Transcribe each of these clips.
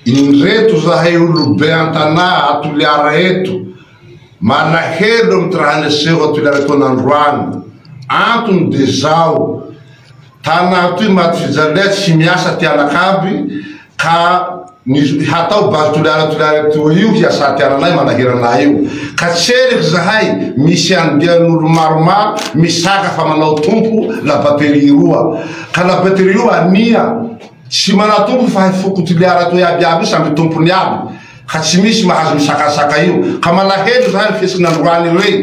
Indreto zahay olobe an-tanà a Toliara eto, malahelo amty raha niseho a Toliara etoana androany. Antony de zao, tanà toy maty fijalia tsy miasa ty anakaby ka ny hatao base Toliara Toliara etoa io hiasa ty ananay manahira anay io. Ka tseriky zahay misy andian'olo maromaro misaka fa manao tompo la batterie roa. Ka la batterie io ania Tsy manatompo fa hay foko Toliara toy aby aby io samby tompony aby ka tsy misy mahazo misakasaka io ka malahelo zahay ny fihetsiky nandroany irey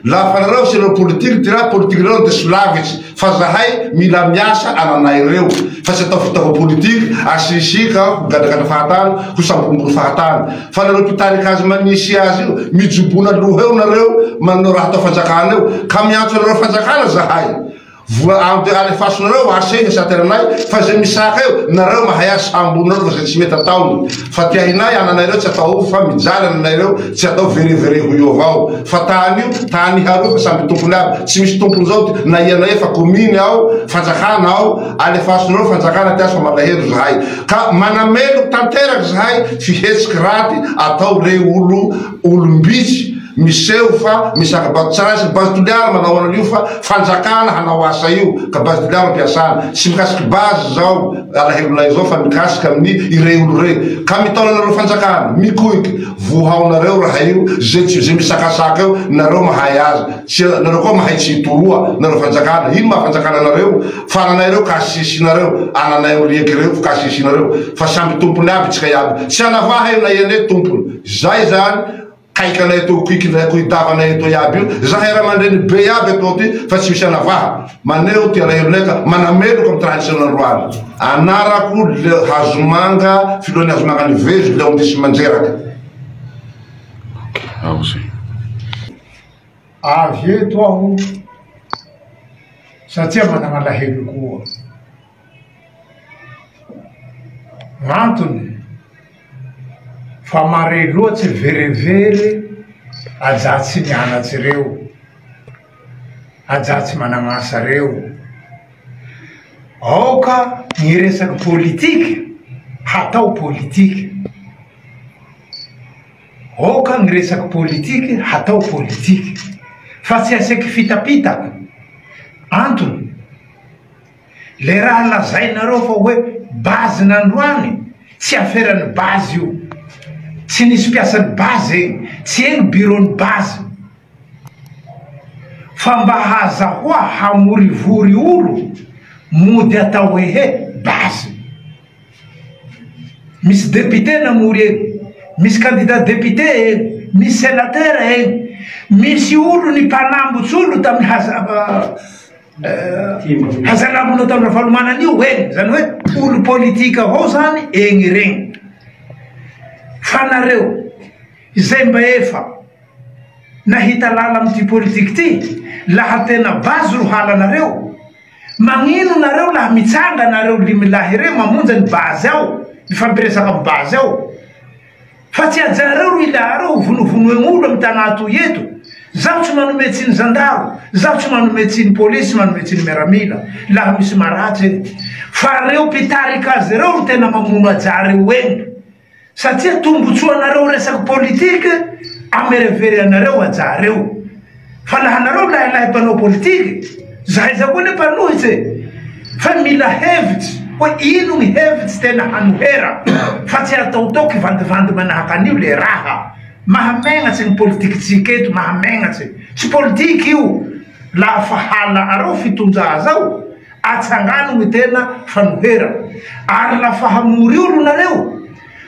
lafa nareo sy ireo politiky ty raha politiky reo de solavitsy fa zahay mila miasa ananay reo fa tsy atao fitaova politiky asisika ho gadragadra fahatany ho samborimbory fahatany fa nareo mpitarika azy manisy azy io mijobona loha eo nareo manao raha atao fanjakana eo ka miantso anareo fanjakana zahay Vola ampy alefasonareo ase sateranay fa zay misaka eo nareo mahay azy samborinareo fa zay tsy mety ataony fa tiahinay ananay reo tsy atao fa mijaly ananay reo tsy atao verevere ho io avao fa tany io tany haroa fa samby tompony aby tsy misy tompony zao ty na ia na ia fa commune ao fanjakana ao alefasonareo fanjakana ty azy fa malahelo zahay ka manameloky tanteraky zahay fihetsiky raty atao re olo olombitsy Miseho fa misaka bato tsara sy base Toliara manao an'io fa fanjakana hanao asa io ka base Toliara ampiasana. Tsy mikasiky base zao alahelonay zao fa mikasika amin'ny irey olo rey. Ka mitaona anareo fanjakana, mikoiky, vohaonareo raha io, ze tsy ze misakasaka eo nareo mahay azy. Tsy nareo koa mahay tsy hitoroa nareo fanjakana. Ino maha fanjakana anareo fa ananay reo ka asisinareo, ananay eo riaky reo ka asisinareo fa samby tompony aby tsika iaby. Tsy anavaha io na ianay tompony. Zay zany. Kaikanay eto koidavanay eto iaby io, zahay ray aman-dreny be iaby eto aty fa tsy misy anavaha. Maneho ty alahelonay ka manameloka am ty raha niseho nandroany. Anarako Leo Hazomanga, filohan'ny Hazomanga Nivezo, Léon Disimanjeraka. Ok, ao zay. Avy eto aho satria manana alahelo koa. Antony, fa mare loatsy verivery ajà tsy mianatsy reo, ajà tsy managn'asa reo. Aoka ny resaky politika hatao politika, aoka ny resaky politika hatao politika fa tsy aseky fitapitaka. Antony. Le raha lazainareo fa hoe base nandroany, tsy aferan'ny base io, tsy nisy mpiasan'ny base egny, tsy egny bureau ny base, fa mba hazahoa hamorivory olo mody atao ehe base. Misy député namory eny, misy candidat député eny, misy sénateur eny, misy olo ny mpanambotsy olo tamin'ny haza Hazandrano nataon'i Ravalomanana io eny, zany hoe olo politika avao zany egny regny. Fa nareo izay mba efa nahita lala amity politiky ty, laha tena base ro halanareo, magnino nareo laha mitsanga nareo limy lahy reo mamonjy ny base ao, mifampiresaka amy base ao. Fa tsy hajareo ro ilahareo ho vonovonoegn'olo amy tanà toy eto. Zaho tsy manome tsiny zandaro, zaho tsy manome tsiny polisy, tsy manome tsiny miaramila laha misy maratsy egny. Fa reo mpitarika azy reo ro tena mamono ajareo egny. Satria tombotsoanareo resaky politiky amerevery anareo ajareo. Fa laha nareo lahilahy mpanao politiky, zahay zao koa anie mpanohitsy e, fa mila hevitsy hoe ino ny hevitsy tena hanohera fa tsy ataotao kivandivandy manahaka an'io le raha. Mahamegnatse ny politikitsika eto, mahamegnatse. Tsy politiky io laha fa hala'areo fitondraha zao, atsangano ny tena fanohera. Ary lafa hamory olo nareo,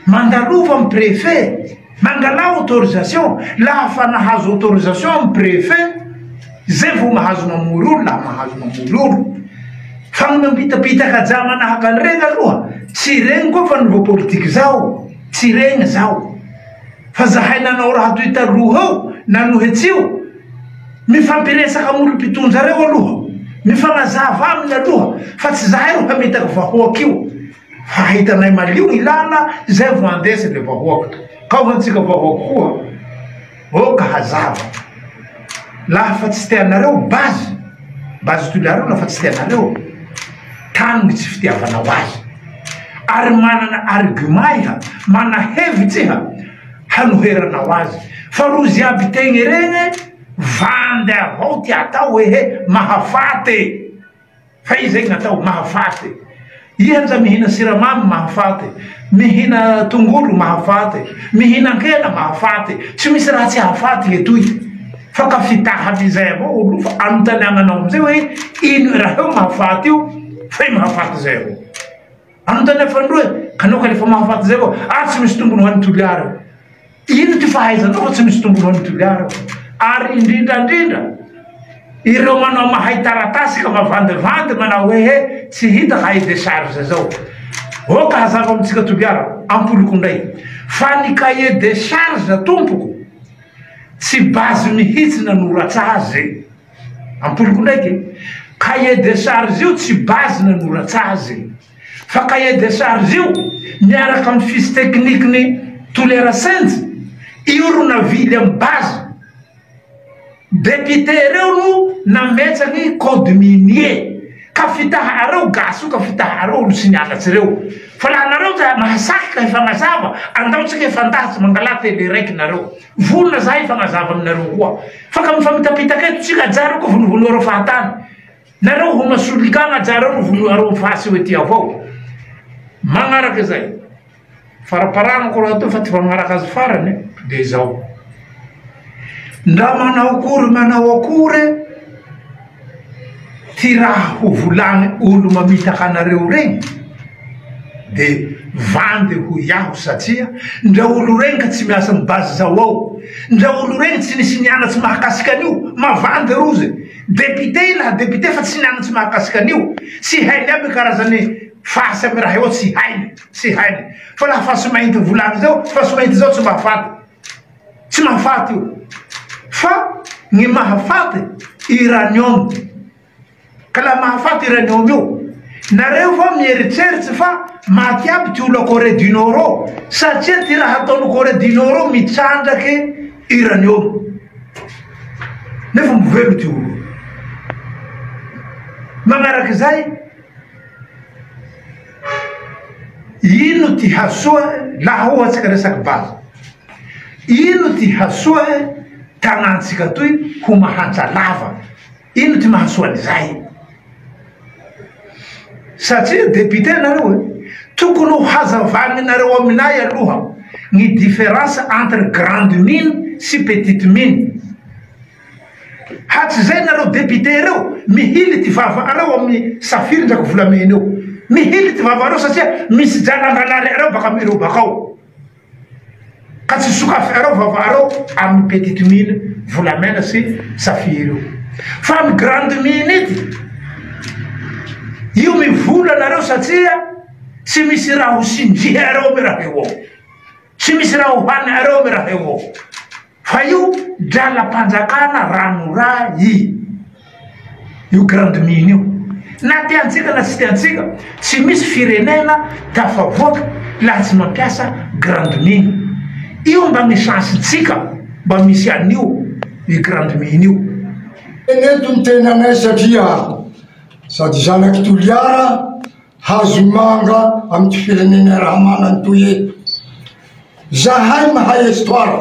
mandalova amy préfet, Mangalà autorisation, laha fa nahazo autorisation amin'ny préfet zay vao mahazo mamory olo laha mahazo mamory olo. Fa ny mampitapitaka ajà manahaka an'iregny aloha tsy regny koa fa niveau politique zao, tsy regny zao. Fa zahay nanao raha toy taloha eo nanohetsy io, mifampiresaka amin'ny olo mpitondra reo aloha, mifagnazava aminy aloha fa tsy zahay ro hamitaky vahoaky io. Fa hitanay malio ny lala izay vao andesy le vahoaka. Ka ho antsika vahoaka koa ok hazava. Laha fa tsy tianareo base, base Toliara io laha fa tsy tianareo, tany ny tsy fitiavanao azy. Ary manana argument iha, mana hevitsy iha hanoheranao azy. Fa rozy iaby tegny regny vandy avao ty atao ehe mahafaty. Fa i zegny natao mahafaty. Iha nja mihina siramamy mahafaty, mihina tongolo mahafaty, mihinan-kena mahafaty, tsy misy raha tsy hahafaty etoy. Fa ka fitaha amizay avao olo fa anontaniana anao amizay hoe ino i raha io mahafaty io fa i mahafaty zay avao. Anontania fanindroa e, kanao ka lefa mahafaty zay avao, ah tsy misy tombony ho an'i Toliara io. Ino ty fahaizanao fa tsy misy tombony ho an'i Toliara io. Ary indrindrandrindra ireo manao mahay taratasy ka mavandivandy manao hoe he tsy hita cahier de charge zao. Ok hazava amintsika Toliara, ampoliko indray fa ny cahier de charge tompoko tsy base mihitsy nanoratra azy. Ampoliko ndraiky e! Cahier de charge io tsy base nanoratsa azy fa cahier de charge io miaraka amin'ny fiche technique ny Toliara Saints io ro navily amin'ny base. Député reo no nametsa ny code minier ka fitaha areo gasy io ka fitaha areo olo tsy nianatsy reo fa laha nareo ta mahasaky ka hifagnazava andao tsika hifandahatsy mangalà tele raiky nareo. Vonona zahay hifagnazava aminareo koa. Fa ka mifamitapitaka eto tsika ajareo ko vonovonoareo fahatany. Nareo ho masolikagna ajareo no vonoareo fasy eo ety avao. Magnaraka izay, faraparagna ko raha toa fa tsy magnaraka azy farany de izao. Ndra manao akory manao akory ty raha ho volagny olo mamitaka anareo regny de vandy hoy aho satria ndra olo regny ka tsy miasa am base zao ao ndra olo regny tsy nisy nianatsy mahakasika an'io mavandy rozy député i laha député fa tsy nianatsy mahakasika an'io tsy hainy aby karazany fasy amy raha io ao tsy hainy tsy hainy fa laha fasy mainty volagny zao fasy mainty zao tsy mahafaty Tsy mahafaty io fa ny mahafaty uranium ka laha mahafaty uranium io nareo va mieritseritsy fa maty aby ty olo a Corée du Nord ao satria ty raha ataony Corée du Nord ao mitrandraky uranium nefa mbo velo ty olo magnarak'izay. Ino ty hasoa laha ohatsy ka resaky base? Ino ty hasoa tanantsika toy ho mahantra lava? Ino ty mahasoa an'izay? Satria député nareo e, tokony ho hazavaninareo aminay aloha ny différence entre grande mine sy petite mine. Hatrizay nareo député reo mihily ty vava areo amin'ny safiry ndraky volamena io. Mihily ty vava areo satria misy drala angalary areo baka amin'ireo bakao. Ka tsy sokafy areo vava areo amin'ny petite mine volamena sy safiry io. Fa amin'ny grande mine ity io mivola nareo satria tsy misy raha ho sindrihy areo amy raha io ao. Tsy misy raha ho hany areo amy raha io ao. Fa io dralam-panjakana ranoray io grande mine io. Na tiantsika na tsy tiantsika, tsy misy firenena tafavoaka laha tsy mampiasa grande mine. Io mba ny chance-ntsika mba misy an'io io grande mine io. Eto ny tenanay satria sady zanak'i Toliara, hazomanga amin'ity firenena iaraha-manana toy eto. Zahay mahay histoire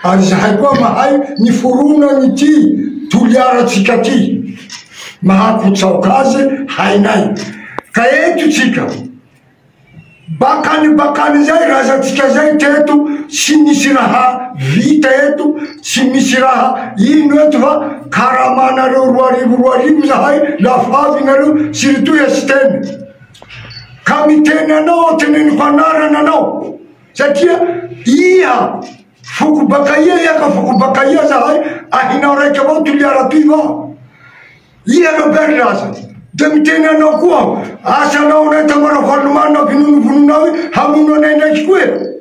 ary zahay koa mahay ny foronan'ity Toliarantsika ty. Mahakotsaoka azy hainay. Ka eto tsika, bakany bakany zay razantsika zay teto tsy nisy raha vita eto, tsy misy raha ino eto fa karamanareo 2000 2000 zahay lafa avy nareo surtout STM. Ka miteny anao aho teneniko anarana anao satria iha foko bakaia iha ka foko bakaia zahay ahinao raiky avao Toliara toy va iha Robert laza de miteny anao koa aho asa anao anay Tamara Valomanana vinonovononao hamono anay ndraiky koa e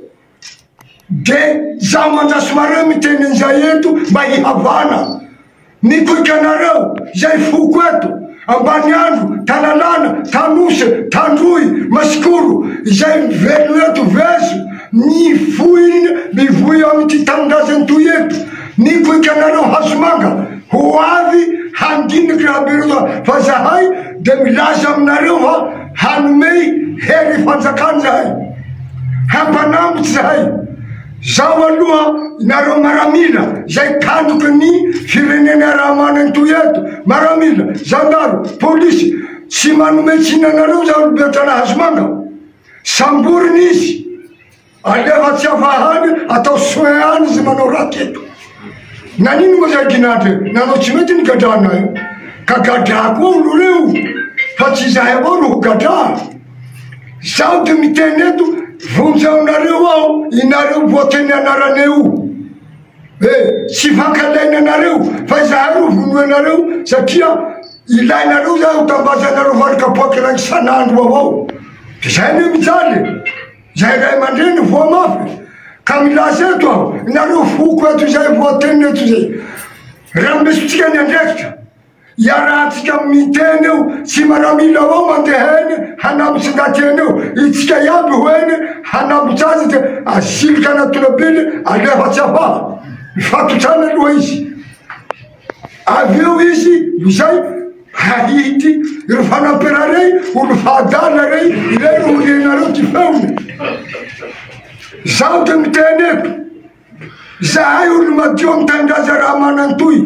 De za mandrasomareo miteny an'izay eto mba hihavana. Mikoika anareo izay foko eto, Ambaniandro, Talalana, Tanosy, Tandroy, Masikoro, izay mivelona eto Vezo, mivoy mivoy amin'ity tanindrazana toy eto. Mikoika anareo Hazomanga ho avy handiniky raha be fa zahay de milaza aminareo fa. Hanome hery fanjakana zahay. Hampanambotsy zahay. Zaho aloha nareo maramila zay tandroky ny firenena iaraha-manana toy eto, maramila, zandaro, polisy, tsy manome tsiny anareo zaho ry Betrana Hazomanga. Samborina izy. Alefa tsy afahany atao soin any izy manao raty eto. Nanino moa zay ginadra io? Nanao tsy mety ny gadrana io. Ka gadra koa olo reo fa tsy izahay avao ro ho gadra. Zaho de miteny eto vonjeo nareo aho inareo voateny anarane io. Eh, tsy fankalaina anareo fa izahay ro vonoinareo satria ilainareo zay ho tambazanareo vary kapoaky raiky isan'andro avao. Zay ne mijaly. Izay ray aman-dreny voa mafy ka milaza eto aho, nareo foko eto izay voatenina eto izay, rambesontsika ny andraikitra, iarahantsika miteny eo, tsy maramila avao mandeha eny hanambotsy ndaty eny eo, itsika iaby ho eny hanambotsy azy de asiliky anaty tômôbily alefa tsy afaha, mifatotrana aloha izy. Avy eo izy izay hahity ireo fanampera rey, olo fahadala rey, irey ro renareo ty feony. Zaho de miteny eto, zahay olo madio amy tanindrazana raha manantoy.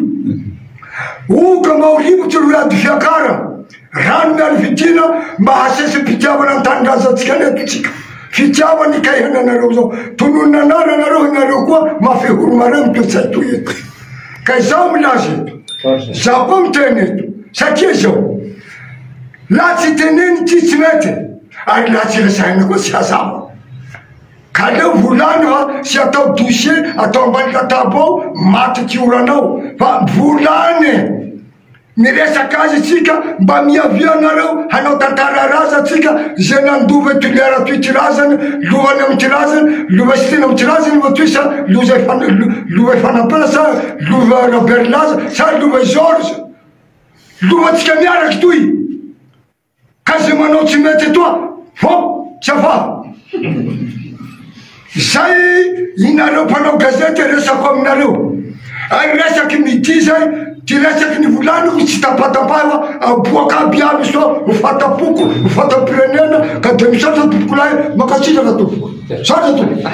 Oka mba ho rivotry ro ady fiakara, rano mialy fidiana mba hasesem-pitiavana ny tanindrazantsika eto tsika. Fitiavana ikaihana anareo zao. Tononina anarana nareo, inareo koa mafehoro mareo ny toe-tsain toy eto. Ka izaho milaza eto, izaho koa miteny eto, satria izao, laha tsy teneny ity tsy mety, ary laha tsy resahina koa tsy hazava. Ka aleo volany fa tsy atao dossier, atao ambany latabo ao, maty ty oranao, fa volany e! Miresaka azy isika mba miavia nareo hanao tantara raza tsika ze nandova toliara toy ty razana lohany am ty razana lova sy tena am ty razana va toy sa loza lova ifanampela sa lova Robert Laza sa lova Georges lova tsika miaraky toy. Ka ze manao tsy mety etoa hop tsy afaha. Zay inareo mpanao gazety resako aminareo. Ary resaky midi zay, ty resaky ny volaniko tsy tapatapahy fa aboaka aby aby soa ho fatapoko, ho fatam-pirenena ka de misaotra tompokolahy, mankasitraka tompoko. Misaotra tompoko.